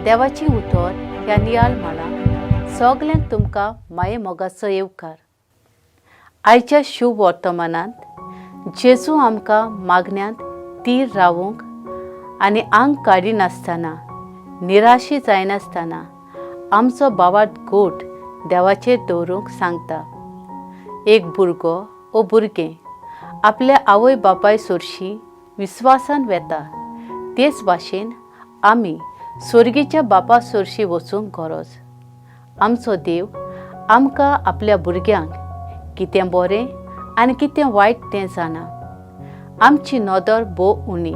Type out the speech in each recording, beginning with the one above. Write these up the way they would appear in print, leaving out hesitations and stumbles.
देवाचें उतर ह्या नियाळ माळांत सगल्यांक तुमकां माये मोगाचो येवकार. आयच्या शुभ वर्तमानांत जेजू आमकां मागण्यांत तीर रावूंक आनी आंग काडिनासतना निराशी जायनासतना आमचो बावाट गोट देवाचेर दवरूंक सांगता. एक भुरगो वो भुरगें आपल्या आवय बापाय सोरशीं विस्वासान वेता तेच भाशेन आमी सोर्गीच्या बापा सोरशीं वचूंक गरज. आमचो देव आमकां आपल्या भुरग्यांक कितें बरें आनी कितें वायट तें जाणा. आमची नदर भोव उणी,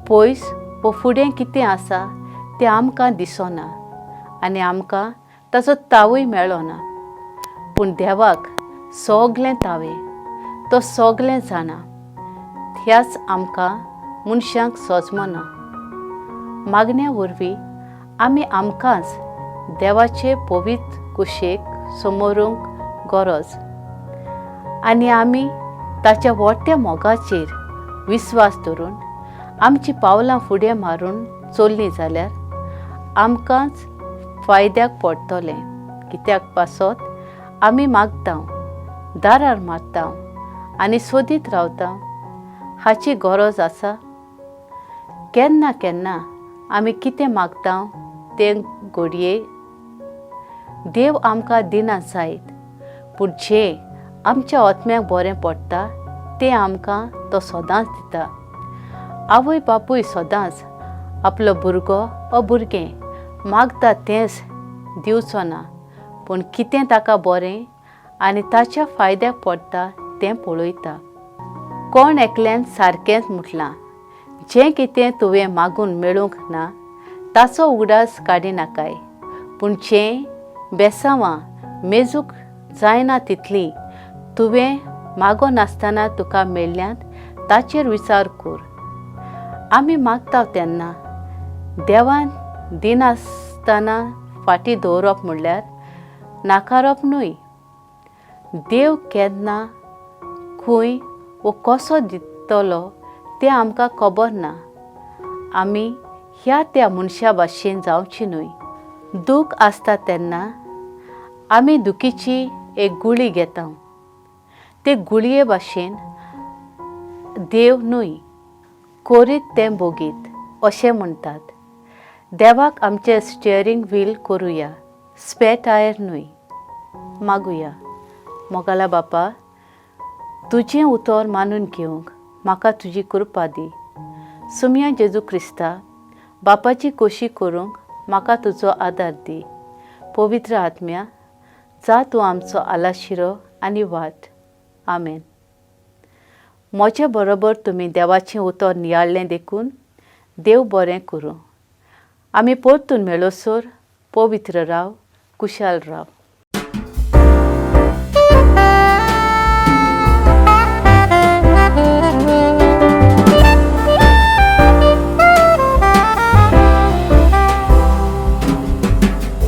पयस वो फुडें कितें आसा तें आमकां दिसना आनी आमकां ताचो तावूय मेळना. पूण देवाक सगलें तावें, तो सगलें जाणा. ह्याच आमकां मनशांक सोजमना. मागण्या वरवीं आमी आमकांच देवाचे पवित्र कुशेक समोरूंक गरज आनी आमी ताच्या व्हडट्या मोगाचेर विस्वास धरून आमचीं पावलां फुडें मारून चल्लीं जाल्यार आमकांच फायद्याक पडटलें. कित्याक पासत आमी मागता, दारार मारता आनी सोदीत रावता हाची गरज आसा. केन्ना केन्ना आमी कितें मागता तें घडये देव आमकां दिना जायत, पूण जें आमच्या आत्म्याक बरें पडटा तें आमकां तो सदांच दिता. आवय बापूय सदांच आपलो भुरगो वो भुरगें मागता तेंच दिवचो ना, पूण कितें ताका बरें आनी ताच्या फायद्याक पडटा तें पळयता. कोण एकल्यान सारकेंच म्हटलां, जें कितें तुवें मागून मेळूंक ना ताचो उगडास काडिनाकाय, पूण जें बेसांवां मेजूंक जायना तितलीं तुवें मागोनासतना तुका मेळ्ळ्यांत ताचेर विचार कर. आमी मागता तेन्ना देवान दिनासतना फाटीं दवरप म्हणल्यार नाकारप न्हय. देव केन्ना खंय वो कसो दितलो तें आमकां खबर ना. आमी ह्या त्या मनशा भाशेन जावची न्हय. दूख आसता तेन्ना आमी दुखीची एक गुळी घेता, ते गुळये भाशेन देव न्हय करीत तें बोगीत अशें म्हणटात. देवाक आमचें स्टियरींग व्हील करुया, स्पेर टायर न्हय. मागुया. मोगाला बापा, तुजें उतर मानून घेवंक म्हाका तुजी कृपा दी. सुमया जेजू क्रिस्ता बापाची कोशी करूंक म्हाका तुजो आदार दी. पवित्र आत्म्या, जा तूं आमचो आलाशिरो आनी वाट. आमेन. म्हजे बरोबर तुमी देवाचें उतर नियाळ्ळें देखून देव बरें करूं. आमी परतून मेळोसर पवित्र राव, कुशाल राव.